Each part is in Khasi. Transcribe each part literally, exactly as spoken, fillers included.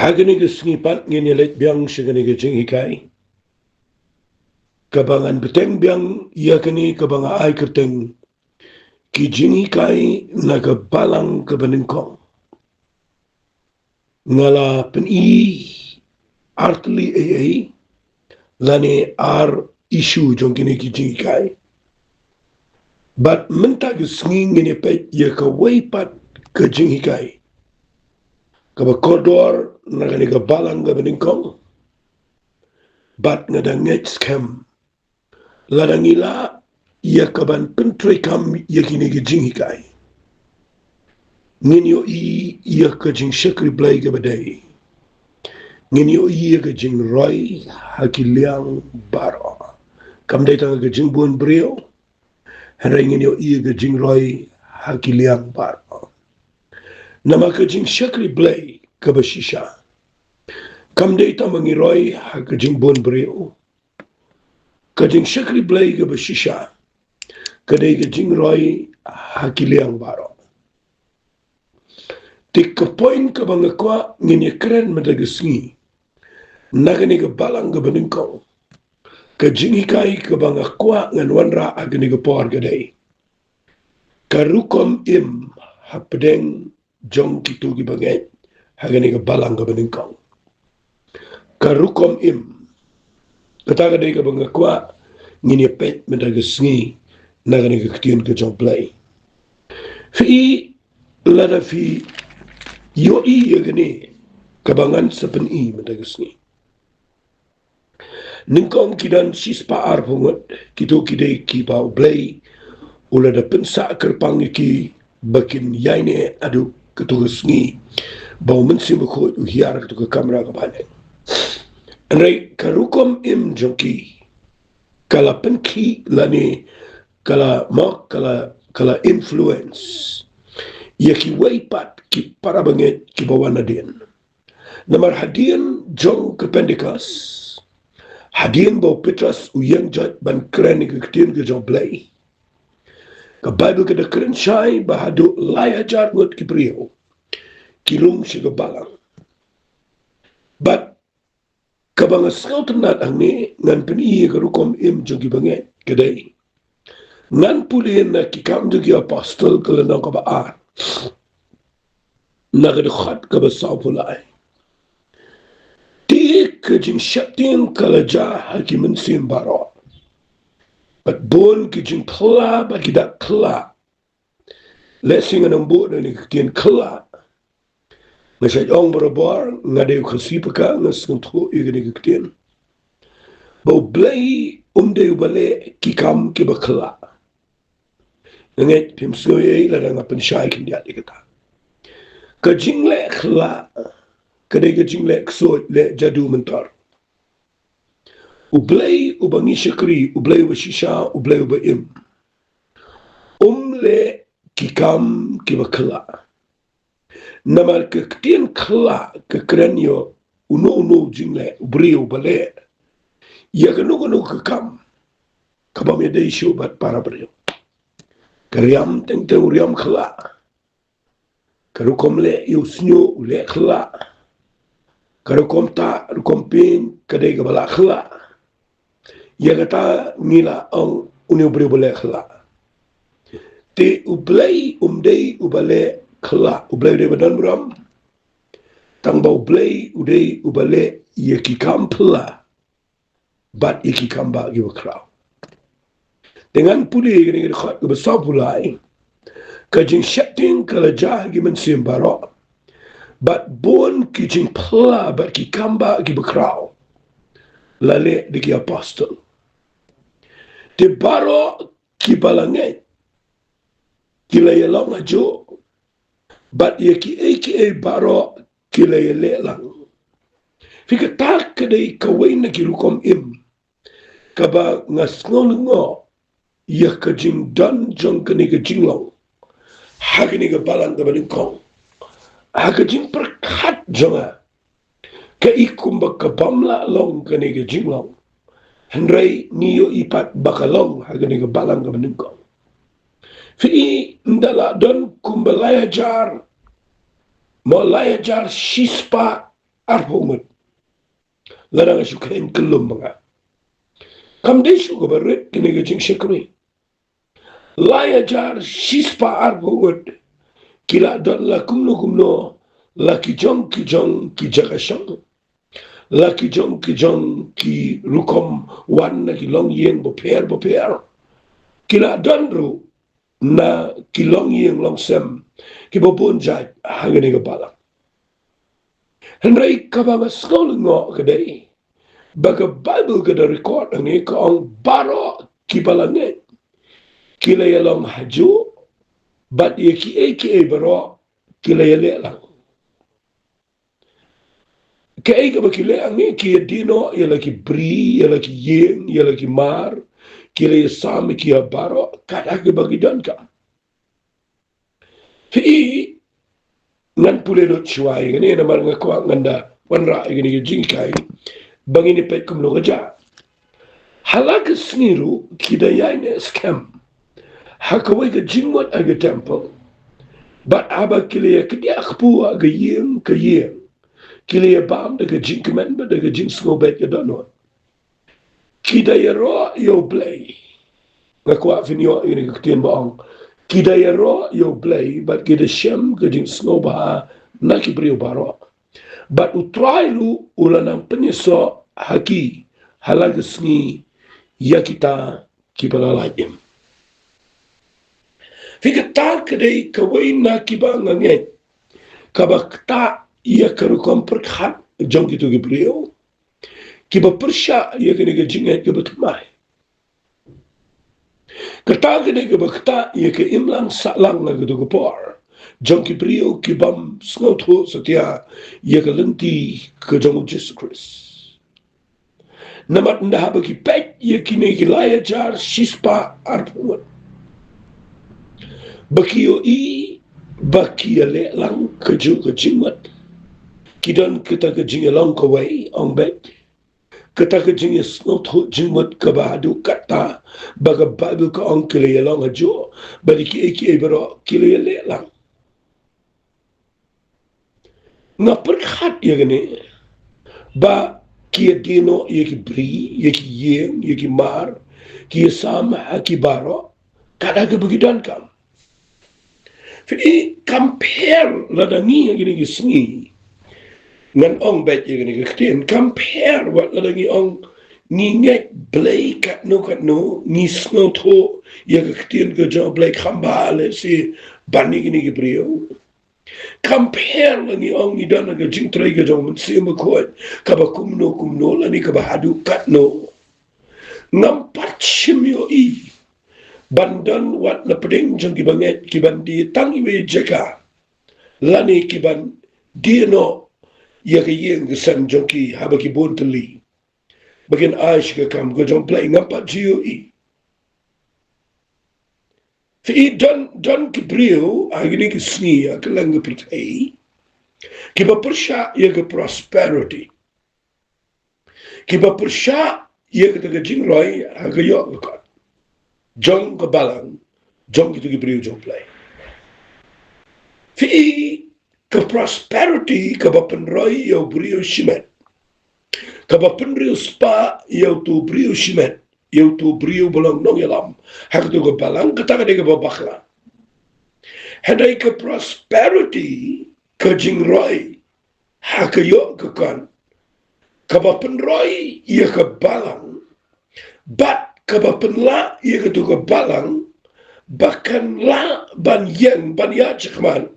Ha kane ka sngi pat ngin ïa leit biang sha kane ka jinghikai, kaba ngan bteng biang ïa kane kaba nga ai kyrteng ki jinghikai na ka balang kaba nyngkong. Nga la pyni artylli ei ei lane ar issue jong kine ki jinghikai. Bad mynta ka sngi ngin ïa peit ïa kawei pat ka jinghikai kaba kordor na kane ka balang kaba nyngkong. Bad nga da ngeit skhem lada ngi lah ïa kaban pyntreikam ïa kine ki jinghikai, ngin ïohi ïa ka jingshakri Blei kaba dei. Ngin ïohi ïa ka jingroi ha ki liang baroh. Kam dei tang ka jingbun briew, hynrei ngin ïohi ïa ka jingroi ha ki liang baroh. Namar ka jingshakri Blei kaba shisha kam dei tang ba ngi roi ha ka jingbun briew. Ka jingshakri Blei kaba shisha ka dei ka jingroi ha ki liang baroh. Te ka point kaba nga kwah ngin ïa kren mynta ka sngi na kane ka balang kaba nyngkong, ka jinghikai kaba nga kwah ngan wanrah ha kane ka por ka dei ka rukom im hapdeng jong kito kiba ngeit ha kane ka balang kaba nyngkong. Ka rukom im, kata ka dei kaba nga kwah ngin ïa peit mynta ka sngi na kane ka ktien ka jong Blei. Phi, lada phi ïohi ïa kane kaba ngan sa pyni mynta ka sngi. Nyngkong ki don shispah arphew ngut, kito ki dei kiba U Blei u la da pynsah kyrpang ïa ki ba kin ïaineh haduh kato ka sngi ba U Mynsiem Bakhuid u hiar kato ka kamra kaba neng. Hynrei ka rukom im jong ki ka la pynkhih lane ka la mok, ka la, ka la influence ïa kiwei pat ki para bangeit kiba wan nadien. Namar hadien jong ka Pentekost, hadien ba u Petros u ïeng jot ban kren ïa ka ktien ka jong Blei, ka Baibl ka da kren shai ba haduh lai hajar ngut ki briew ki rung sha ka balang. Bad kaba nga sngewtynnat hangne, ngan pyni ïa ka rukom im jong kiba ngeit ka dei, ngan pule na Ki Kam jong ki Apostol ka lynnong kaba ar, na ka dkhot kaba sawphew lai. Te ka jingsheptieng ka la jia ha ki mynsiem baroh, bad bun ki jingphla bad ki dak khyllah. Lehse ngan ym buh da kane ka ktien khyllah. Nga shait ong barabor, nga dei u Khasi paka, nga sngewthuh ïa kane ka ktien ba U Blei um dei uba leh ki kam kiba khyllah. Nga ngeit phim sngew ei ei lada nga pynshai khyndiat ïa kata. Ka jingleh khyllah ka dei ka jingleh ksuid, leh jadu, myntor. U Blei uba ngi shakri, U Blei uba shisha, U Blei uba im, um leh ki kam kiba khyllah. Namar ka ktien khyllah ka kren ïa uno uno u jingleh, u briew ba leh ïa kano kano ka kam kabym ïadei shuh bad para briew. Ka riam teng teng u riam khyllah. Ka rukom leh ïa u shñiuh u leh khyllah. Ka rukom tah rukom pyn ka dei kaba lah khyllah. Ïa kata ngi la ong une u briew ba leh khyllah. Te U Blei um dei uba leh khyllah, U Blei u dei ba don burom. Tang ba U Blei u dei uba leh ïa ki kam phla bad ïa ki kam bah kiba khraw. Te ngan pule ïa kane ka dkhot kaba sawphew lai, ka jingsheptieng ka la jia ha ki mynsiem baroh, bad bun ki jingphla bad ki kam bah kiba khraw la leh da ki apostol. Te baroh kiba la ngeit ki la ïalong hajuh, bad ïa kiei kiei baroh ki la ïaleh lang. Phi, kata ka dei kawei na ki rukom im kaba nga sngew lyngngoh ïa ka jingdon jong kane ka jinglong ha kane ka balang kaba nyngkong. Ha ka jingpyrkhat jong nga, ka i kumba ka bym lah long kane ka jinglong. Hynrei ngi ïohi pat ba ka long ha kane ka balang kaba nyngkong. Phi, ynda la don kumba lai hajar, mo lai hajar shispah arphew ngut. Lada nga shu kheiñ kyllum ma nga. Kam dei shuh kaba rit kane ka jingshakri. Lai hajar shispah arphew ngut ki la don la kumno kumno, la ki jong ki jong ki jaka shong, la ki jong ki jong ki rukom wan na ki longïing bapher bapher. Ki la don ruh na ki longïing longsem kiba bun jait ha kane ka balang. Hynrei kaba nga sngew lyngngoh ka dei ba ka Baibl ka da record hangne, ka ong baroh kiba la ngeit ki la ïalong hajuh, bad ïa kiei kiei baroh ki la ïaleh lang. Kaei kaba ki leh hangne, ki ïa die noh ïa la ki bri, ïa la ki ïing, ïa la ki mar, ki la ïa sam ïa ki ha baroh kat ha kaba ki donkam. Phi i, ngan pule lut shuwa ïa kane namar nga kwah ngan da wanrah ïa kane ka jinghikai ba ngin ïa peit kumno ka jia. Ha la ka sngi ruh ki da ïaineh skhem ha kawei ka jingmut ha ka temple. Bad haba ki la ïa kdiah kpu ha ka ïing ka ïing, ki la ïa bam da ka jingkmen bad da ka jingsngewbha ka dohnud. Ki da ïaroh ïa U Blei. Nga kwah phin ïoh ïa kane ka ktien ba ong, ki da ïaroh ïa U Blei bad ki da shem ka jingsngewbha na ki briew baroh. Bad U Trai ruh u la nang pynïasoh ha ki ha la ka sngi ïa kita kiba la lait im. Phi, kata ka dei kawei na kiba nga ngeit kaba ktah ïa ka rukom pyrkhat jong kito ki briew kiba pyrshah ïa kane ka jingngeit kaba thymmai. Kata ka dei kaba ktah ïa ka imlang sahlang ha kato ka por jong ki briew ki bym sngewthuh satia ïa ka lynti ka jong U Jisu Khrist. Namar ynda haba ki peit ïa kine ki lai hajar shispah arphew ngut, ba ki ïohi ba ki ïaleh lang kajuh ka jingmut, ki don kata ka jingïalong kawei, ong beit, kata ka jingïasngewthuh jingmut kaba haduh katta ba ka Baibl ka ong ki la ïalong hajuh, bad ïa kiei kiei baroh ki la ïaleh lang. Nga pyrkhat ïa kane ba ki ïa die noh ïa ki bri, ïa ki ïing, ïa ki mar, ki ïa sam ha ki baroh kat ha kaba ki donkam. Phi i, compare lada ngi ha kine ki sngi, ngan ong beit ïa kane ka ktien, compare wat lada ngi ong ngi ngeit Blei katno katno, ngi sngewthuh ïa ka ktien ka jong Blei kham bha lehse ban ïa kine ki briew. Compare lada ngi ong ngi don ha ka jingtrei ka jong U Mynsiem Bakhuid kaba kumno kumno lane kaba haduh katno, ngam pat shym ïohi ban don wat na pdeng jong kiba ngeit kiban die tang iwei i jaka lane kiban die noh ïa ka ïing ka sem jong ki haba ki bun tylli ba kin ai sha ka kam ka jong U Blei, ngam pat ju ïohi. Phi i, don, don ki briew ha kine ki sngi ha kylleng ka pyrthei kiba pyrshah ïa ka prosperity, kiba pyrshah ïa kata ka jingroi ha ka ïoh ka kot jong ka balang jong kito ki briew jong U Blei. Phi i, ka prosperity kaba pynroi ïa u briew shimet, kaba pynriewspah ïa uto u briew shimet, ïa uto u briew ba long nongïalam ha kato ka balang, kata ka dei kaba bakla. Hynrei ka prosperity, ka jingroi ha ka ïoh ka kot, kaba pynroi ïa ka balang bad kaba pynlah ïa kato ka balang ba kan lah ban ïeng ban ïaid shakhmat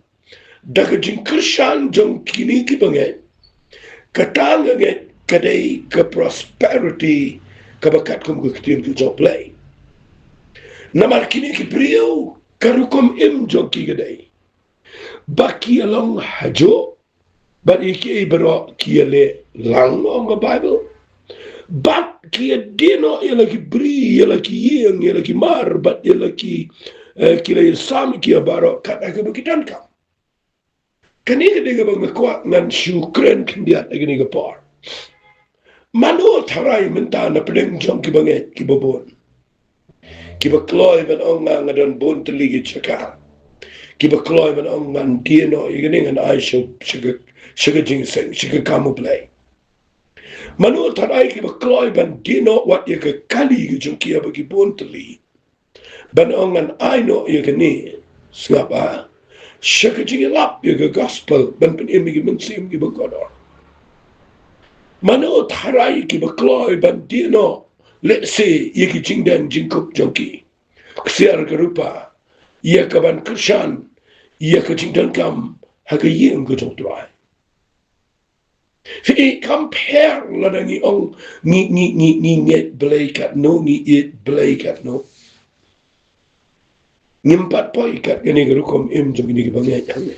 da ka jingkyrshan jong kine kiba ngeit, kata nga ngeit ka dei ka prosperity kaba katkum ka ktien ka jong U Blei. Namar kine ki briew ka rukom im jong ki ka dei ba ki ïalong hajuh bad ïa kiei baroh ki ïaleh lang, ong ka Baibl. Bad ki ïa die noh ïa la ki bri, ïa la ki ïing, ïa la ki mar, bad ïa la ki, eh, ki la ïa sam ïa ki ha baroh kat ha kaba ki donkam. Kane ka dei kaba nga kwah ngan shu kren khyndiat ha kane ka por. Mano tharai mynta na pdeng jong kiba ngeit kiba bun, kiba kloi ban ong nga, nga don bun tylli ki jaka, Kiba kloi ban ong ngan die noh ïa kane, ngan ai sha, sha ka, sha ka jingïaseng, sha ka kam U Blei. Mano tharai kiba kloi ban die noh wat ïa ka kali ka jong ki haba ki bun tylli, ban ong ngan ai noh ïa kane, sngap a, sha ka jingïalap ïa ka gospel, ban pynim ïa ki mynsiem kiba kordor. Mano tharai kiba kloi ban die noh, let's say, ïa ki jingdeng jingkup jong ki, ksiar ka rupa, ïa ka ban kyrshan ïa ka jingdonkam ha ka ïing ka jong U Trai. Phi, kam pher lada ngi ong ngi, ngi, ngi, ngi ngeit Blei katno, ngi ïeit Blei katno. Ngim pat poi kat kane ka rukom im jong kine kiba ngeit hangne.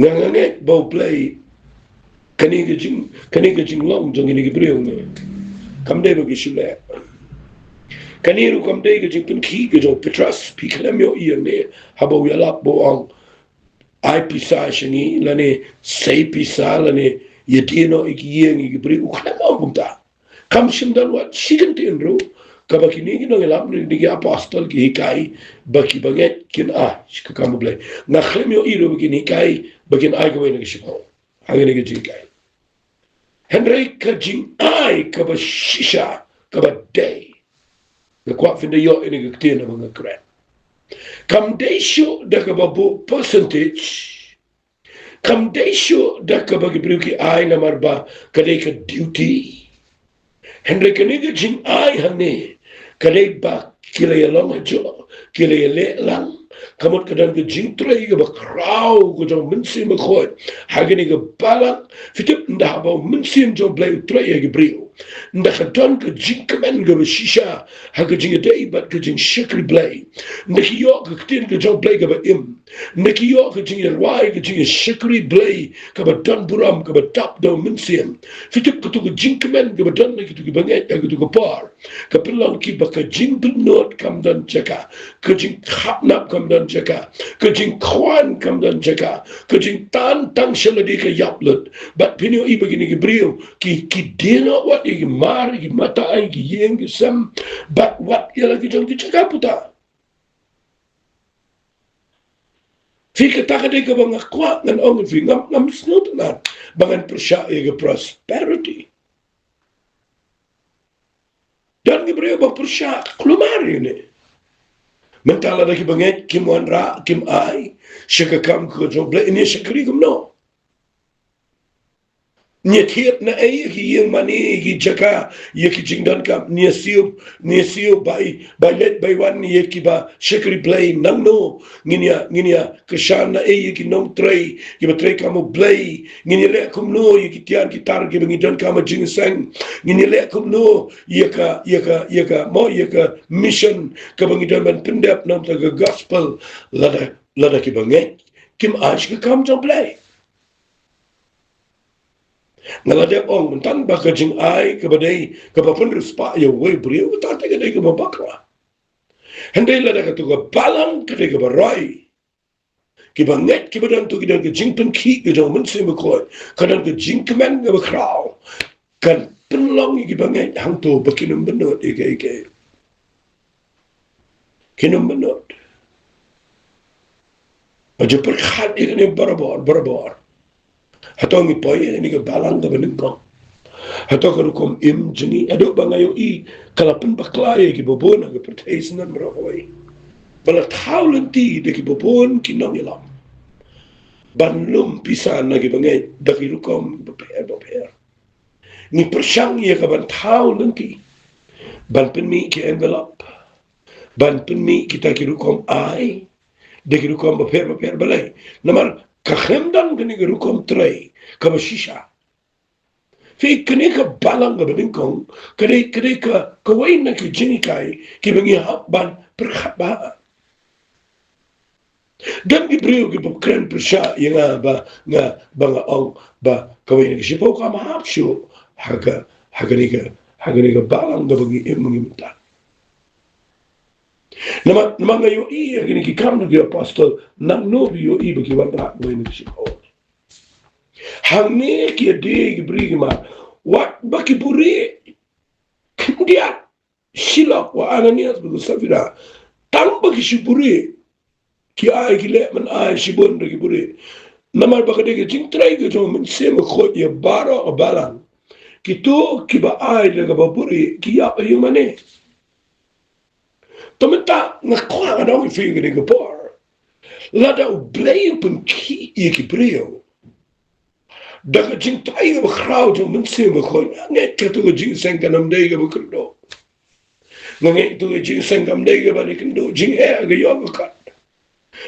Nga, nga ngeit ba U Blei, kane ka jing, kane ka jinglong jong kine ki briew ne, kam dei ba ki shu leh. Kane ruh kam dei ka jingpynkhih ka jong u Petros, phi khlem ïohi ïa ne, haba u ïalap ba u ong ai pisa sha ngi, lane sei pisa, lane ïa die noh ïa ki ïing ïa ki briew, u khlem ong kumta. Kam shym don wat shi kyntien ruh kaba kine ki nongïalam ne kine ki apostol ki hikai ba kiba ngeit kin ai sha ka kam U Blei. Nga khlem ïohi ruh ba kin hikai ba kin ai kawei na ka shiphew ha kane ka jinghikai. Hynrei ka jingai kaba shisha, kaba dei, nga kwah phin da ïoh ïa kane ka ktien haba nga kren. Kam dei shuh da kaba buh percentage, kam dei shuh da kaba ki briew ki ai namar ba ka dei ka duty. Hynrei kane ka jingai hangne ka dei ba ki la ïalong hajuh, ki la ïaleh lang. Ka mut ka don ka jingtrei kaba khraw ka jong u Mynsiem Bakhuid ha kane ka balang. Phi tip, ynda haba u Mynsiem jong U Blei u trei ha ki briew, ynda ka don ka jingkmen kaba shisha ha ka jingïadei bad ka jingshakri Blei. Ynda ki ïoh ka ktien ka jong U Blei kaba im, ynda ki ïoh ka jingïarwai, ka jingïashakri Blei kaba don burom, kaba dap da u Mynsiem. Phi tip, kato ka jingkmen kaba don na kito kiba ngeit ha kato ka por ka pynlong ki ba ka jingbylliew kam don jaka, ka jingkhatnap kam don jaka, ka jingkhwan kam don jaka, ka jingtan tang sha lade ka ïap lut. Bad phin ïohi ba kine ki briew ki, ki die noh wat ïa ki mar, ïa ki mata, ïa ki ïing ki sem, bad wat ïa la ki jong ki jaka puta. Phi, kata ka dei kaba nga kwah ngan ong ïa phi, ngam, ngam sngewtynnat ba ngan pyrshah ïa ka prosperity. Don ki briew ba pyrshah kulmar ïa kane. Mynta lada kiba ngeit kim wanrah, kim ai sha ka kam ka jong U Blei, ngi ïa shakri kumno? Ngi ïa thied na ei ïa ki ïing mane, ïa ki jaka, ïa ki jingdonkam? Ngi ïa siew, ngi ïa siew bai, bai leit bai wan ïa kiba shakri Blei nangno? Ngin ïa, ngin ïa kyrshan na ei ïa ki nongtrei kiba trei kam U Blei? Ngin ïa leh kumno ïa ki tiar ki tar kiba ngi donkam ha jingïaseng? Ngin ïa leh kumno ïa ka, ïa ka, ïa ka, mo, ïa ka mission kaba ngi don ban pyndep na ka bynta ka gospel, lada, lada kiba ngeit kim ai sha ka kam jong U Blei? Nga la dep ong mynta ba ka jingai kaba dei kaba pynriewspah ïa uwei u briew, kata te ka dei kaba bakla. Hynrei lada kato ka balang ka dei kaba roi, kiba ngeit kiba don to ki don ka jingpynkhih ka jong u Mynsiem Bakhuid, ka don ka jingkmen kaba khraw, kan pynlong ïa kiba ngeit hangto ba kin ym bynnud ïa kiei kiei. Kin ym bynnud. Ba ju pyrkhat ïa kane barabor, barabor. Hato ngi poi ïa kane ka balang kaba nyngkong? Hato ka rukom im jong ngi, haduh ba nga ïohi ka la pynbakla ïa kiba bun ha ka pyrthei snem marwei, ba la thaw lynti da kiba bun ki nongïalam ban lum pisa na kiba ngeit da ki rukom bapher bapher. Ngi pyrshang ïa ka ban thaw lynti, ban pynmih ki envelope, ban pynmih kita ki rukom ai da ki rukom bapher bapher. Balei? Namar ka khlem don kane ka rukom trei kaba shisha. Phi, kane ka balang kaba nyngkong ka dei, ka dei ka, kawei na ki jinghikai kiba ngi hap ban pyrkhat bha. Don ki briew kiba kren pyrshah ïa nga ba nga, ba nga ong ba kawei na ka shiphew kam hap shuh ha ka, ha kane ka, ha kane ka balang kaba ngi im ngi mynta. Namar, namar nga ïohi ïa kine ki Kam ki Apostol, nangno ba ïohi ba ki wanrah kawei na ka shiphew? Hangne ki ïadei ki briew ki mar, wat ba ki buhrieh khyndiat shi lok, u Ananias bad u Saphira, tang ba ki shu buhrieh Ki ai ki leh ban ai shibun da ki buri. Namar ba ka dei ka jingtrei ka jong u Mynsiem Bakhuid ïa baroh ka balang. Kito kiba ai da kaba buri ki ïap ïa u mane. Te mynta nga kwah nga ong ïa phi kane ka por, lada U Blei u pynkhih ïa ki briew da ka jingtrei kaba khraw jong u Mynsiem Bakhuid, nga ngeit kato ka jingïaseng kan ym dei kaba kynduh. Nga ngeit kato ka jingïaseng kam dei kaba dei kynduh, jingeh ka ïoh ka kat.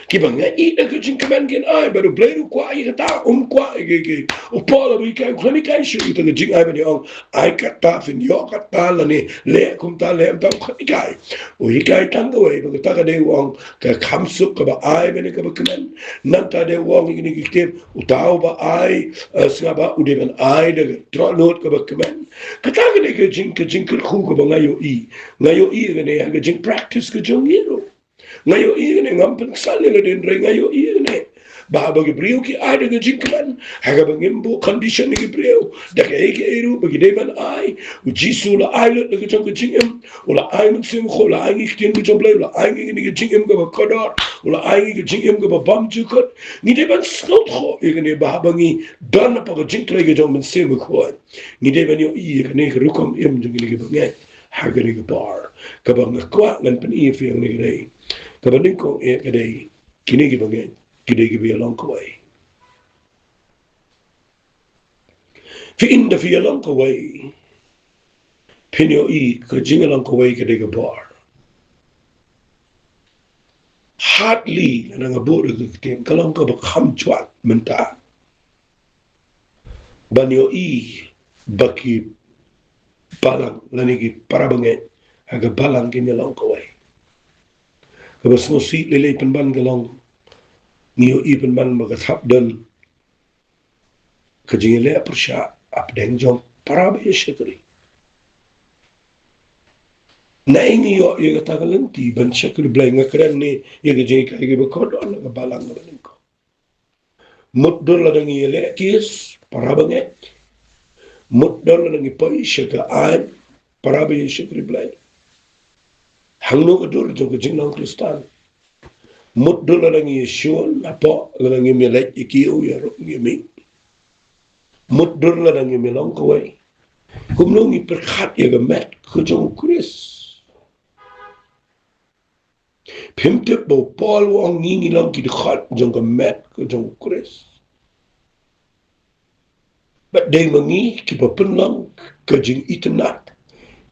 Kiba nga ïeit da ka jingkmen kin ai, bad U Blei ruh u kwah ïa kata, um kwah ïa ki, ki. U Paul u hikai, u khlem hikai shuh ïa kata ka jingai ban ïa ong, ai kata phin ïoh kata lane leh kumta leh kumta, u khlem hikai. U hikai tang kawei, ba kata ka dei u ong ka kham suk kaba ai ban ïa kaba kmen. Nangta dei u ong ïa kine ki ktien, uta uba ai, eh, sngap ba u dei ban ai da ka dohnud kaba kmen. Kata ka dei ka jing, ka jingkyrkhu kaba nga ïohi. Nga ïohi kane ha ka jingpractice ka jong ngi ruh. Nga ïohi kane, ngam pynksan ïa lade, hynrei nga ïohi kane. Ba haba ki briew ki ai da ka jingkmen, ha kaba ngim buh condition ïa ki briew, da kaei kaei ruh ba ki dei ban ai, U Jisu u la ai lut da ka jong ka jingim, u la ai Mynsiem Bakhuid, u la ai ngi ktien ka jong U Blei, u la ai ngi kane ka jingim kaba kordor, u la ai ngi ka jingim kaba bymjukut. Ngi dei ban sngewthuh ïa kane ba haba ngi don hapoh ka jingtrei ka jong u Mynsiem Bakhuid. Ngi dei ban ïohi ïa kane ka rukom im jong kine kiba ngeit ha kane ka por. Kaba nga kwah ngan pyni ïa phi hangne ka dei, kaba nyngkong eh ka dei, kine kiba ngeit ki dei kiba ïalong kawei. Phi, ynda phi ïalong kawei, phin ïohi ka jingïalong kawei ka dei ka bor. Hardly, nga buh da ka ktien, ka long kaba kham jwat mynta ban ïohi ba ki balang lane ki para bangeit ha ka balang kin ïalong kawei. Kaba sngewsih lei lei pynban ka long, ngi ïohi pynban ba ka thap don ka jingïaleh pyrshah hapdeng jong para ba ïa shakri. Naei ngi ïoh ïa kata ka lynti ban shakri Blei? Nga kren ne ïa ka jinghikai kaba kordor na ka balang kaba nyngkong. Mutdur lada ngi ïaleh kies para bangeit, mutdur lada ngi poi sha ka aiñ para ba ïa shakri Blei, hangno ka dur jong ka jinglong Khristan? Mutdur lada ngi ïashun hapoh, lada ngim ïaleit ïa kiew ïaroh ïa mih. Mutdur lada ngim ïalong kawei. Kumno ngi pyrkhat ïa ka met ka jong u Khrist? Phim tip ba u Paul u ong ngi ngi long ki dkhot jong ka met ka jong u Khrist? Bad dei ma ngi kiba pynlong ka jingitynnad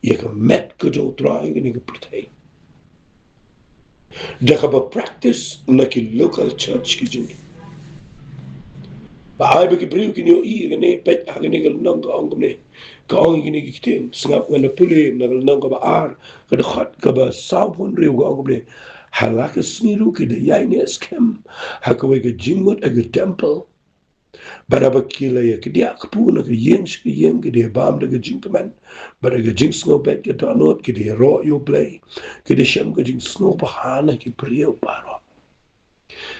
ïa ka met ka jong u Trai ha kane ka pyrthei da kaba practice na ki local church ki jong ngi. Ba ai ba ki briew kin ïohi ïa kane, peit ha kane ka lynnong ka ong kumne. Ka ong ïa kine ki ktien, sngap, ngan da pule na ka lynnong kaba ar, ka dkhot kaba sawphew hynriew, ka ong kumne: Ha la ka sngi ruh ki da ïaineh skhem ha kawei ka jingmut ha ka temple. Bad haba ki la ïa kdiah kpu na ka ïing sha ka ïing, ki da ïa bam da ka jingkmen bad da ka jingsngew beit ka dohnud, ki da ïaroh ïa U Blei, ki da shem ka jingsngewbha na ki briew baroh.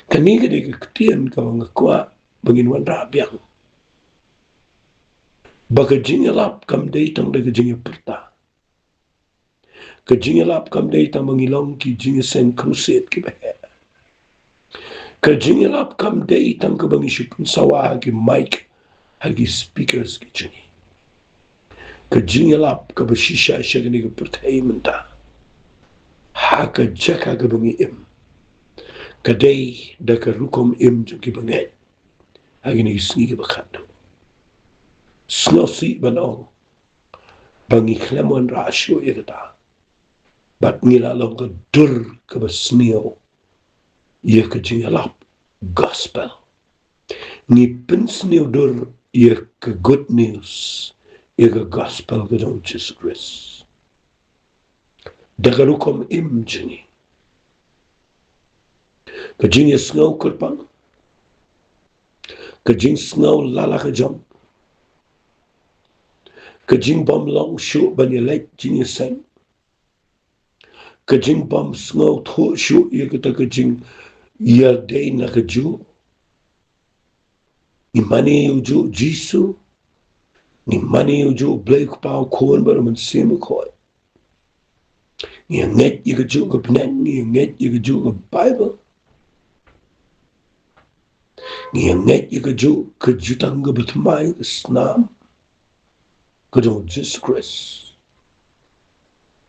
Kane ka dei ka ktien kaba nga kwah ba ngin wanrah biang, ba ka jingïalap kam dei tang da ka jingïapyrta. Ka jingïalap kam dei tang ba ngi long ki jingïaseng crusade kiba heh. Ka jingïalap kam dei tang kaba ngi shu pynsawa ha ki mic, ha ki speakers ki jong ngi. Ka jingïalap kaba shisha sha kane ka pyrthei mynta, ha ka jaka kaba ngi im, ka dei da ka rukom im jong kiba ngeit ha kine ki sngi kiba khatduh. Sngewsih ban ong ba ngi khlem wanrah shuh ïa kata, bad ngi la long ka dur kaba sniew ïa ka jingïalap gospel. Ngi pynsniew dur ïa ka good news, ïa ka gospel ka jong u Jisu Khrist da ka rukom im jong ngi. Ka jingïasngew kyrpang, ka jingsngew la la ka jong, ka jingbym long shuh ban ïaleit jingïaseng, ka jingbym sngewthuh shuh ïa kata ka jingïadei na kajuh. Ngi mane ïa ujuh u Jisu, ngi mane ïa ujuh u Blei u Kpa, u Khun bad u Mynsiem Bakhuid. Ngi ïa ngeit ïa kajuh ka bneng, ngi ïa ngeit ïa kajuh ka Baibl. Ngi ïa ngeit ïa ka ju, ka jutang kaba thymmai, ka snam ka jong u Jisu Khrist.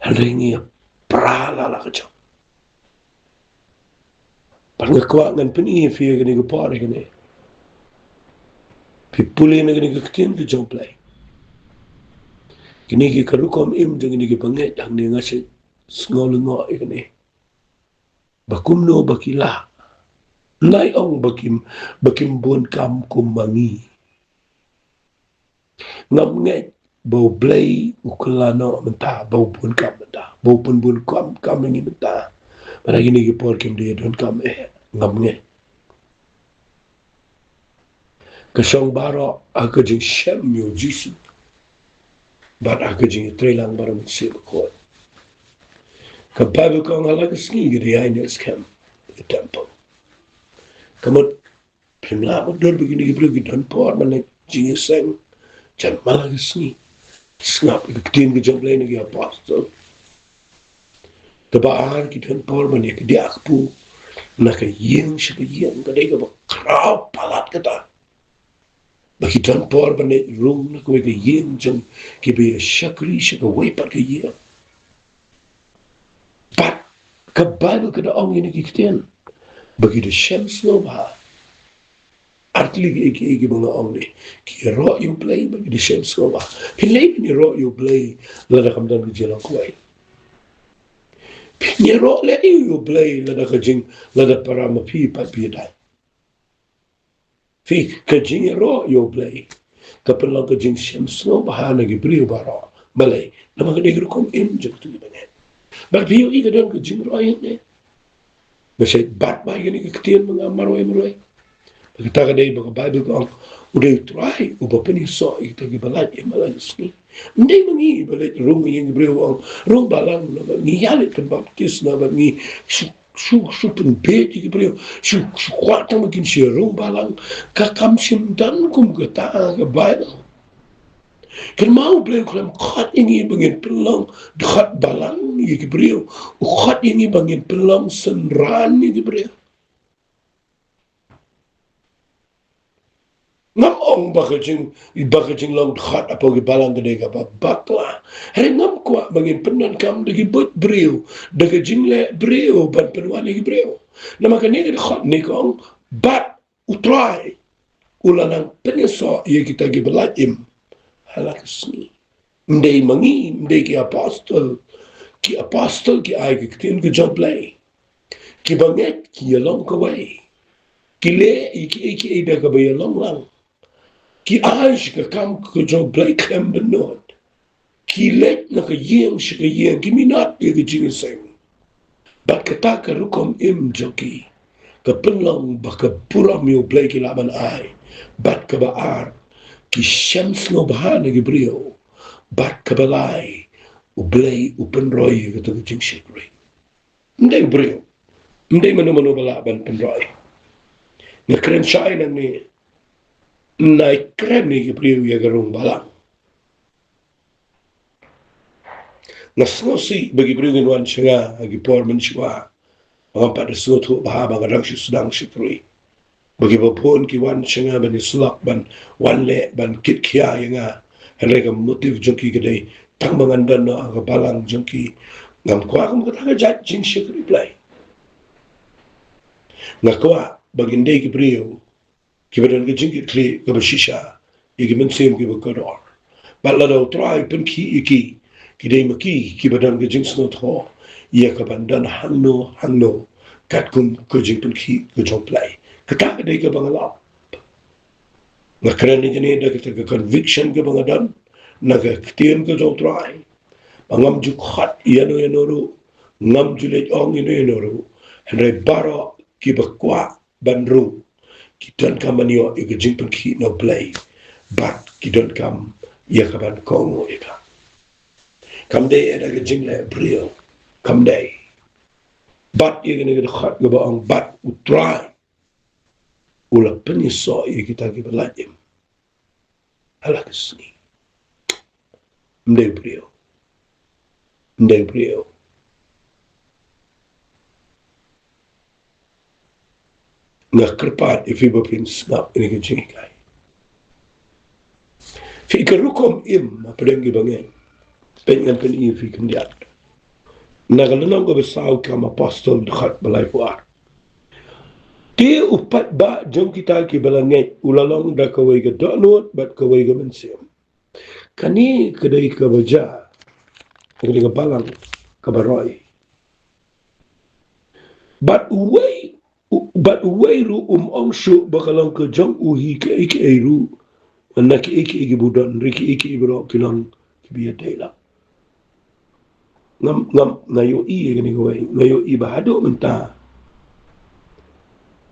Hynrei ngi ïa pra la la ka jong. Bad nga kwah ngan pyni ïa phi ïa kane ka por ïa kane. Phi pule na kane ka ktien ka jong U Blei. Kine ki ka rukom im jong kine ki bangeit hangne, nga sngew lyngngoh ïa kane. Ba kumno ba ki lah. Nai ong ba kim, ba kim bun kam kum ma ngi. Ngam ngeit ba U Blei u kylla noh mynta, ba u bun kam mynta, ba u pynbun kam, kam ïa ngi mynta. Bad ha kine ki por kim dei don kam eh, ngam ngeit. Ka shong baroh ha ka jingshem ïa u Jisu bad ha ka jingïatreilang baroh mynsiem bakhuid. Ka Baibl ka ong ha la ka sngi ka dei ai ne skhem ka temple. Ka mut phim lah ban dur ba kine ki briew ki don por ban leit jingïaseng jan ma la ka sngi. Sngap ïa ka ktien ka jong U Blei na ki apostol. Kaba ar, ki don por ban ïa kdiah kpu na ka ïing sha ka ïing, ka dei kaba khraw palat kata. Ba ki don por ban leit rung na kawei ka ïing jong kiba ïa shakri sha kawei pat ka ïing. Bad ka Baibl ka da ong ïa kine ki ktien ba ki da shem sngewbha. Ar tylli kiei kiei kiba nga ong ne, ki ïaroh ïa U Blei bad ki da shem sngewbha. Phin leh phin ïaroh ïa U Blei lada kam don ka jinglong kawei. Phin ïaroh leh ïa U Blei lada ka jing, lada para ma phi pat phi ïadei. Phi, ka jingïaroh ïa U Blei ka pynlong ka jingshem sngewbha na ki briew baroh. Balei? Namar ka dei ka rukom im jong kito kiba ngeit. Bad phi ïohi ka don ka jingroi hangne. Nga shait bat bha ïa kane ka ktien ma nga marwei marwei. Bad kata ka dei ba ka Baibl ka ong, u dei U Trai uba pynïasoh ïa kita kiba lait im ha la ka sngi. Ym dei ma ngi ba leit rung ïa ki briew, ong, rung balang, naba ngi ïa leit pynbaptis, naba ngi shu, shu, shu pynbeit ïa ki briew, shu, shu kwah tang ba kin shu rung balang. Ka kam shym don kum kata ha ka Baibl. Kynmaw, U Blei u khlem khot ïa ngi ba ngin pynlong dkhot balang ïa ki briew. U khot ïa ngi ba ngin pynlong synran ïa ki briew. Ngam ong ba ka jing, ba ka jinglong dkhot hapoh ki balang ka dei kaba bakla. Hynrei ngam kwah ba ngin pyndonkam da ki buit briew, da ka jingleh briew ban pynwan ïa ki briew. Namar kane ka dkhot ne ka ong, bad U Trai u la nang pynïasoh ïa kita kiba lait im ha la ka sngi. Ym dei ma ngi, ym dei ki apostol. Ki apostol ki ai ka ktien ka jong U Blei. Kiba ngeit ki ïalong kawei. Ki leh ïa kiei kiei da kaba ïalong lang. Ki ai sha ka kam ka jong U Blei khlem bynnud. Ki leit na ka ïing sha ka ïing, ki minot ïa ka jingïaseng. Bad kata ka rukom im jong ki ka pynlong ba ka burom ïa U Blei ki lah ban ai. Bad kaba ar, ki shem sngewbha na ki briew. Bad kaba lai, U Blei u pynroi ïa kata ka jingshakri. Ym dei u briew, ym dei mano mano ba lah ban pynroi. Nga kren shai nangne, ym nai kren ïa ki briew ïa ka rung balang. Nga sngewsih ba ki briew ngin wan sha nga ha ki por mynshuwa. Ngam pat da sngewthuh bha ba nga dang shu sdang shakri. Ba kiba bun ki wan sha nga ban ïasyllok, ban wan leh, ban kit khia ïa nga. Hynrei ka motive jong ki ka dei tang ba ngan don noh ha ka balang jong ki. Ngam kwah kum kata ka jait jingshakri Blei. Nga kwah ba ngin dei ki briew kiba don ka jingkitkhlieh kaba shisha ïa ki mynsiem kiba kordor. Bad lada U Trai u pynkhih ïa ki, ki dei ma ki kiba don ka jingsngewthuh ïa kaban don hangno hangno katkum ka jingpynkhih ka jong U Blei. Kata ka dei kaba nga lap. Nga kren ïa kane da kata ka conviction kaba nga don na ka ktien ka jong U Trai. Ba ngam ju khot ïano ïano ruh, ngam ju leit ong ïano ïano ruh. Hynrei baroh kiba kwah ban rung, ki donkam ban ïoh ïa ka jingpynkhih na U Blei. Bad ki donkam ïa kaban kohnguh ïa ka. Kam dei da ka jingleh briew, kam dei. Bad ïa kane ka dkhot kaba ong bad U Trai u la pynïasoh ïa kita kiba lait im ha la ka sngi. Ym dei u briew. Ym dei u briew. Nga kyrpad ïa phi ba phin sngap ïa kane ka jinghikai. Phi ka rukom im hapdeng ki bangeit. Peit ngan pyni ïa phi khyndiat. Na ka lynnong kaba saw Kam Apostol dkhot ba laiphew ar. Te u paidbah jong kita kiba la ngeit u la long da kawei ka dohnud bad kawei ka mynsiem. Kane ka dei kaba jia ha kane ka balang kaba roi. Bad uwei, u-, bad uwei ruh um ong shuh ba ka long ka jong u hi kaei kaei ruh. Na kiei kiei kiba u don, hynrei kiei kiei baroh ki long kiba ïadei lang. Ngam, ngam, nga ïohi ïa kane kawei, nga ïohi ba haduh mynta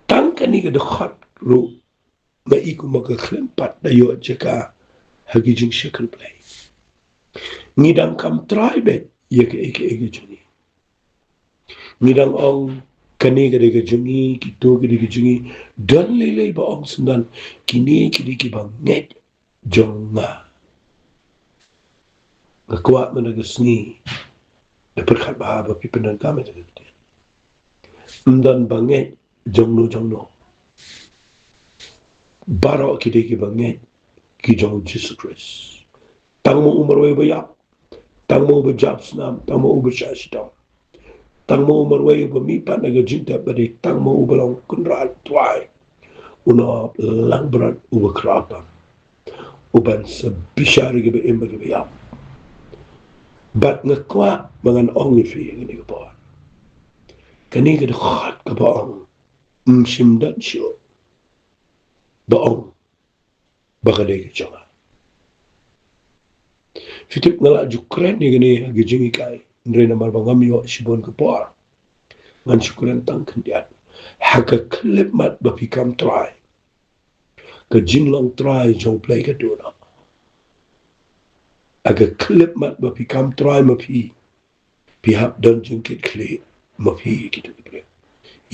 tang kane ka dkhot ruh nga i kumba ka khlem pat da ïoh jaka ha ki jingshakri Blei. Ngi dang kam trai beit ïa kaei kaei ka jong ngi. Ngi dang ong kane ka dei ka jong ngi, kito ki dei ka jong ngi. Don lei lei ba ong syndon kine ki dei kiba ngeit jong nga. Nga kwah mynta ka sngi da pyrkhat bha ba phi pyndonkam ïa ka ktien. Ym don ba ngeit jong no jong no. Baroh ki dei kiba ngeit ki jong u Jisu Khrist. Tang ma u marwei ba ïap, tang ma u ba jam snam, tang ma u ba shah shitom, tang ma u marwei u ba mihpat na ka jingtep, ba dei tang ma u ba long Kynrad Trai, u nongap langbrot u ba khraw tam, u ban sa bishar ïa kiba im bad kiba ïap. Bad nga kwah ba ngan ong ïa phi ïa kane ka por, kane ka dkhot kaba ong, ym shym don shuh ba ong ba ka dei ka jong nga. Phi tip nga la ju kren ïa kane ha ka jinghikai, hynrei namar ba ngam ïoh shibun ka por, ngan shu kren tang khyndiat. Ha ka khyllipmat ba phi kam trai, ka jinglong trai jong U Blei ka duh noh. Ha ka khyllipmat ba phi kam trai ma phi, phi hap don jingkitkhlieh ma phi ïa kito ki briew,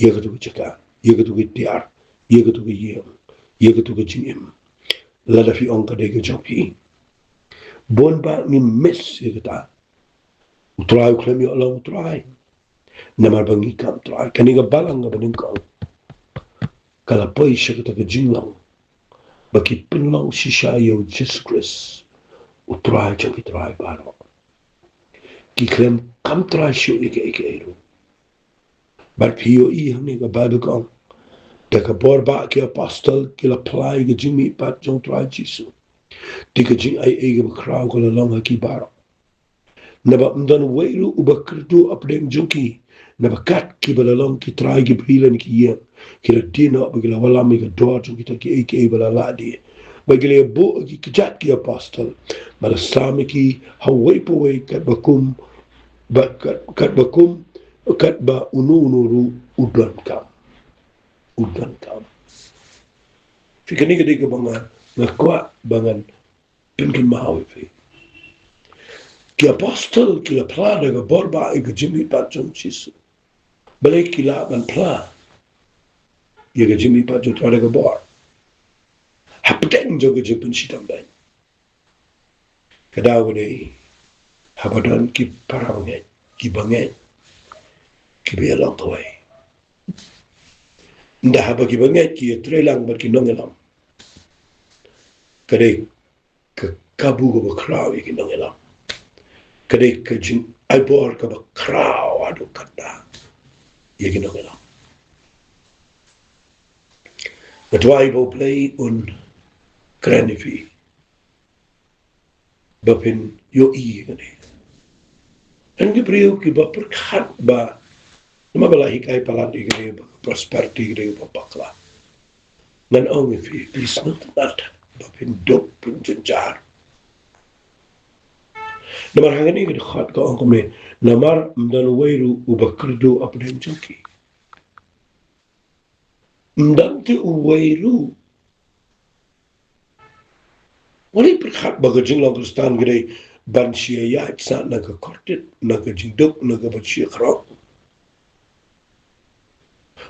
ïa kito ki jaka, ïa kito ki tiar, ïa kito ki ïing, ïa kito ki jingim. Lada phi ong ka dei ka jong phi, bun ba ngi miss ïa kata. U Trai u khlem ïoh long U Trai namar ba ngi kam trai. Kane ka balang kaba nyngkong ka la poi sha kata ka jinglong ba ki pynlong shisha ïa U Jisu Khrist, U Trai jong ki trai baroh. Ki khlem kam trai shuh ïa kaei kaei ruh. Bad phi ïohi hangne ka Baibl ka ong, da ka bor ba ki apostol ki la phla ïa ka jingmihpat jong U Trai Jisu. Te ka jingai ei kaba khraw ka la long ha ki baroh. Naba ym don uwei ruh uba kyrduh hapdeng jong ki, naba kat kiba la long ki trai ki briew lane ki ïing, ki la die noh bad ki la wallam ïa ka dor jong kita kiei kiei ba la lah die. Bad ki la ïabuh ïa ki kjat ki apostol, bad la sam ïa ki ha uwei pa uwei katba kum, bad kat, katba kum, katba uno uno ruh u donkam. U donkam. Phi, kane ka dei kaba nga, nga kwah ba ngan pynkynmaw ïa phi. Ki apostol ki la phla da ka bor ba ïa ka jingmihpat jong U Jisu. Balei ki lah ban phla ïa ka jingmihpat jong U Trai da ka bor? Hapdeng jong ka jingpynshitom beiñ. Ka daw ka dei haba don ki para bangeit, ki bangeit kiba ïalong kawei. Ynda haba ki bangeit ki ïatreilang bad ki nongïalam, ka dei ka kabu kaba khraw ïa ki nongïalam. Ka dei ka jingai bor kaba khraw haduh katta ïa ki nongïalam. Nga duwai ba U Blei un kren ïa phi ba phin ïohi ïa kane. Don ki briew kiba pyrkhat ba namar ba la hikai palat ïa kane ba prosperity ka dei kaba bakla. Ngan ong ïa phi, phi sngewtynnat ba phin duk, phin jynjar. Namar ha kane ka dkhot ka ong kumne, namar ym don uwei ruh uba kyrduh hapdeng jong ki. Ym don te uwei ruh. Wat la pyrkhat ba ka jinglong Khristan ka dei ban shu ïaid sah na ka kordit, na ka jingduk, na kaba shu ïakhraw.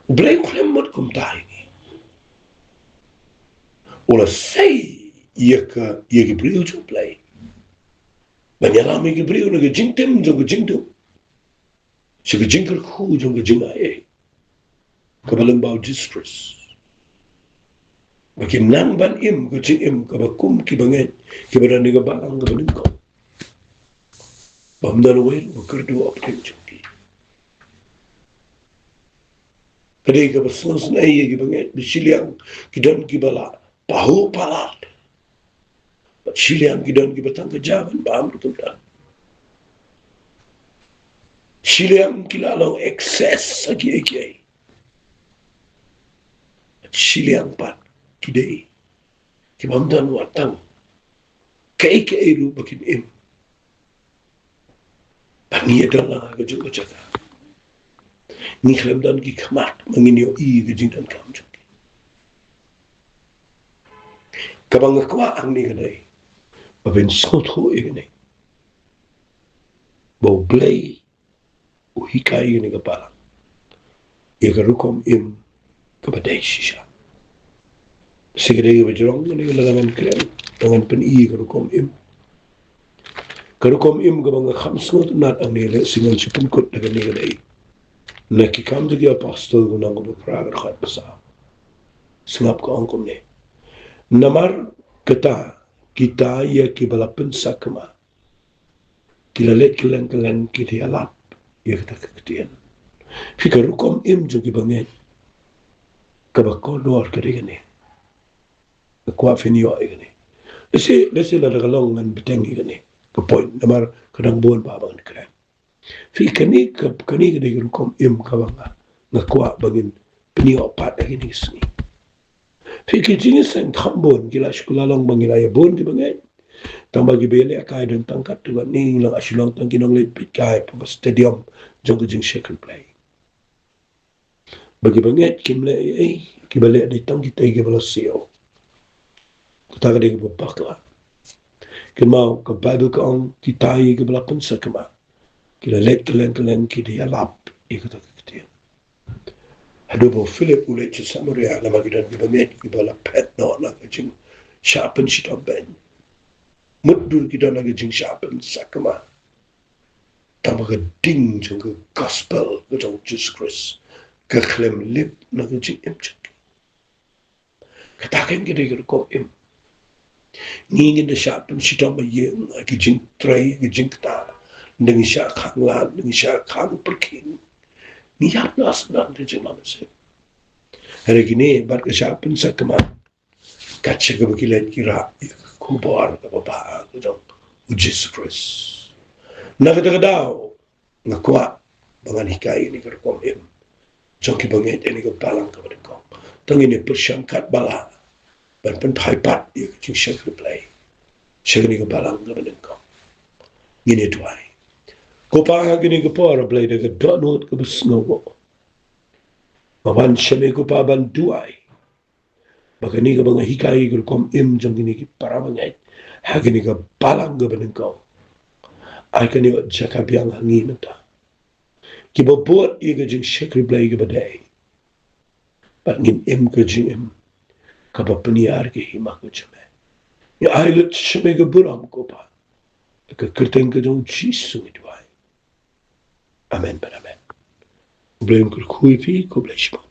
U Blei u khlem mut kumta ïa ngi. U la sei ïa ka, ïa ki briew jong U Blei ban ïalam ïa ki briew na ka jingtim jong ka jingduk sha ka jingkyrkhu jong ka jingaiei kaba lyngba U Jisu Khrist. Ba kin nang ban im ka jingim kaba kum ki bangeit kiba don ïa ka balang kaba nyngkong. Bym don uwei uba kyrduh hapdeng jong ki. Ka dei kaba sngewsynei ïa ki bangeit ba shiliang ki don kiba la pahuh palat. Bad shiliang ki don kiba tang ka jaban bam ruh kumta. Shiliang ki la long excess ha kiei kiei. Bad shiliang pat ki dei kiba ym don wat tang kaei kaei ruh ba kin im. Bad ngi ïa don lang ha ka jong ka jaka. Ngi khlem don ki khmat ba ngin ïohi ka jingdonkam jong ki. Kaba nga kwah hangne ka dei ba phin sngewthuh ïa kane, ba U Blei u hikai ïa kane ka balang ïa ka rukom im kaba dei shisha. Shi ka dei kaba jrong kane, lada ngan kren, lada ngan pyni ïa ka rukom im. Ka rukom im kaba nga kham sngewtynnat hangne, lehse ngan shu pynkut da kane ka dei na Ki Kam jong ki Apostol, lynnong kaba phra, dkhot ba saw. Sngap, ka ong kumne: Namar kata kita ïa kiba la pynsakma ki la leit kylleng kylleng ki da ïalap ïa kata ka ktien. Phi, ka rukom im jong ki bangeit kaba kordor ka dei kane. Nga kwah phin ïoh ïa kane. Lehse, lehse lada ka long ngan bteng ïa kane ka point namar ka dang bun bha ba ngan kren. Phi, kane ka, kane ka dei ka rukom im kaba nga, nga kwah ba ngin pynïoh pat ha kine ki sngi. Phi, ki jingïaseng kham bun, ki la shu, la long ba ngi la ïa bun ki bangeit. Tang ba kiba ïalehkai don tang katto katne, ngi la shu long tang ki nongleit peitkai hapoh ka stadium jong ka jingshakri Blei. Ba ki bangeit kim leh ei ei, kiba leh dei tang kitei kiba la siew. Kata ka dei kaba bakla. Kynmaw, ka Baibl ka ong kita ïa kiba la pynsakma ki la leit kylleng kylleng ki da ïalap ïa kata ka ktien. Haduh ba u Philip u leit sha Samaria, namar ki don ki bangeit kiba la phet noh na ka jingshah pynshitom beiñ. Mutdur ki don na ka jingshah pynsakma. Tang ba ka ding jong ka gospel ka jong U Jisu Khrist ka khlem lip na ka jingim jong ki. Kata kein ka dei ka rukom im. Ngi ngin da shah pynshitom ha ïing, ha ki jingtrei, ha ki jingktah. Da ngi shah khang lad, da ngi shah khang pyrkhing. Ngi ïap noh sdang da jingmane seh. Hynrei kine bad ka shah pynsakma, kat shaba ki leit ki rah ïa ka khubor kaba bha ka jong U Jisu Khrist. Na kata ka daw, nga kwah ba ngan hikai ïa kane ka rukom im jong ki bangeit ha kane ka balang kaba nyngkong. Tang ngin ïa pyrshang katba lah ban pynphai pat ïa ka jingshakri Blei sha kane ka balang kaba nyngkong. Ngin ïa duwai. Ko Pa, ha kane ka por, A Blei, da ka dohnud kaba sngewbha, nga wan sha me, ko Pa, ban duwai ba kane kaba nga hikai ïa ka rukom im jong kine ki para bangeit ha kane ka balang kaba nyngkong, ai ka nang ïoh jaka biang ha ngi mynta, kiba bud ïa ka jingshakri Blei kaba dei, bad ngin im ka jingim kaba pynïar ïa ka hima ka jong me. Ngi ai lut sha me ka burom, ko Pa. Ha ka kyrteng ka jong U Jisu ngi duwai. Amen bad amen. U Blei un kyrkhu ïa phi, khublei shibun.